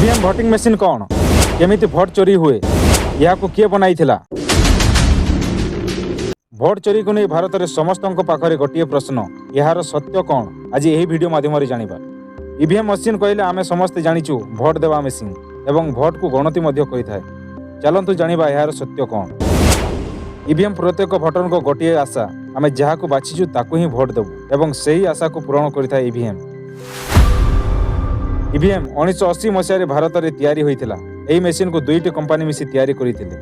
EVM voting machine କ'ଣ? କେମିତି vote ଚୋରି ହୁଏ? ଏହାକୁ କିଏ ବନାଇଥିଲା? ଭୋଟ ଚୋରିକୁ ନେଇ ଭାରତରେ ସମସ୍ତଙ୍କ ପାଖରେ ଗୋଟିଏ ପ୍ରଶ୍ନ, ଏହାର ସତ୍ୟ କ'ଣ? ଆଜି ଏହି ଭିଡ଼ିଓ ମାଧ୍ୟମରେ ଜାଣିବା। ଇଭିଏମ୍ ମେସିନ୍ କହିଲେ ଆମେ ସମସ୍ତେ ଜାଣିଛୁ, ଭୋଟ ଦେବା ମେସିନ୍ ଏବଂ ଭୋଟକୁ ଗଣତି ମଧ୍ୟ କରିଥାଏ। ଚାଲନ୍ତୁ ଜାଣିବା ଏହାର ସତ୍ୟ କ'ଣ। ଇଭିଏମ୍ ପ୍ରତ୍ୟେକ ଭୋଟରଙ୍କ ଗୋଟିଏ ଆଶା, ଆମେ ଯାହାକୁ ବାଛିଛୁ ତାକୁ ହିଁ ଭୋଟ ଦେବୁ ଏବଂ ସେହି ଆଶାକୁ ପୂରଣ କରିଥାଏ ଇଭିଏମ୍। ଇଭିଏମ୍ 1980 ମସିହାରେ ଭାରତରେ ତିଆରି ହୋଇଥିଲା। ଏହି ମେସିନ୍କୁ ଦୁଇଟି କମ୍ପାନୀ ମିଶି ତିଆରି କରିଥିଲେ।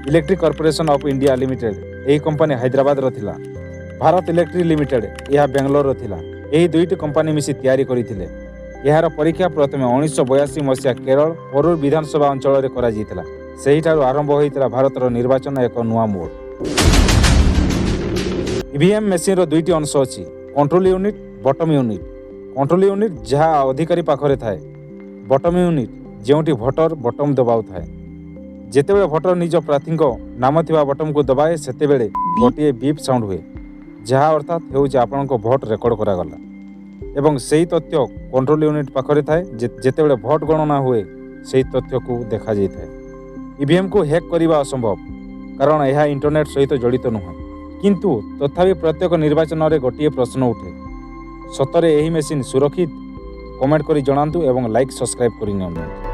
Electric corporation of India limited, ଏହି କମ୍ପାନୀ ହାଇଦ୍ରାବାଦର ଥିଲା। ଭାରତ ଇଲେକ୍ଟ୍ରିକ୍ ଲିମିଟେଡ୍, ଏହା ବାଙ୍ଗାଲୋରର ଥିଲା। ଏହି ଦୁଇଟି କମ୍ପାନୀ ମିଶି ତିଆରି କରିଥିଲେ। ଏହାର ପରୀକ୍ଷା ପ୍ରଥମେ 1982 ମସିହା କେରଳ ପରୁର ବିଧାନସଭା ଅଞ୍ଚଳରେ କରାଯାଇଥିଲା। ସେହିଠାରୁ ଆରମ୍ଭ ହୋଇଥିଲା ଭାରତର ନିର୍ବାଚନ ଏକ ନୂଆ ମୋଡ଼। ଇଭିଏମ୍ ମେସିନ୍ର ଦୁଇଟି ଅଂଶ ଅଛି, control unit, button unit. Control unit ଯାହା ଅଧିକାରୀ ପାଖରେ ଥାଏ, ବଟନ୍ ୟୁନିଟ୍ ଯେଉଁଠି ଭୋଟର ବଟନ୍ ଦବାଉଥାଏ। ଯେତେବେଳେ ଭୋଟର ନିଜ ପ୍ରାର୍ଥୀଙ୍କ ନାମ ଥିବା ବଟନ୍କୁ ଦବାଏ, ସେତେବେଳେ ଗୋଟିଏ ବିପ୍ ସାଉଣ୍ଡ ହୁଏ, ଯାହା ଅର୍ଥାତ୍ ହେଉଛି ଆପଣଙ୍କ ଭୋଟ ରେକର୍ଡ କରାଗଲା ଏବଂ ସେହି ତଥ୍ୟ କଣ୍ଟ୍ରୋଲ ୟୁନିଟ୍ ପାଖରେ ଥାଏ। ଯେତେବେଳେ ଭୋଟ ଗଣନା ହୁଏ, ସେହି ତଥ୍ୟକୁ ଦେଖାଯାଇଥାଏ। ଇଭିଏମ୍କୁ ହ୍ୟାକ୍ କରିବା ଅସମ୍ଭବ, କାରଣ ଏହା ଇଣ୍ଟରନେଟ୍ ସହିତ ଜଡ଼ିତ ନୁହେଁ। କିନ୍ତୁ ତଥାପି ପ୍ରତ୍ୟେକ ନିର୍ବାଚନରେ ଗୋଟିଏ ପ୍ରଶ୍ନ ଉଠେ, ସତରେ ଏହି ମେସିନ୍ ସୁରକ୍ଷିତ? କମେଣ୍ଟ କରି ଜଣାନ୍ତୁ ଏବଂ ଲାଇକ୍, ସବସ୍କ୍ରାଇବ୍ କରିନିଅନ୍ତୁ।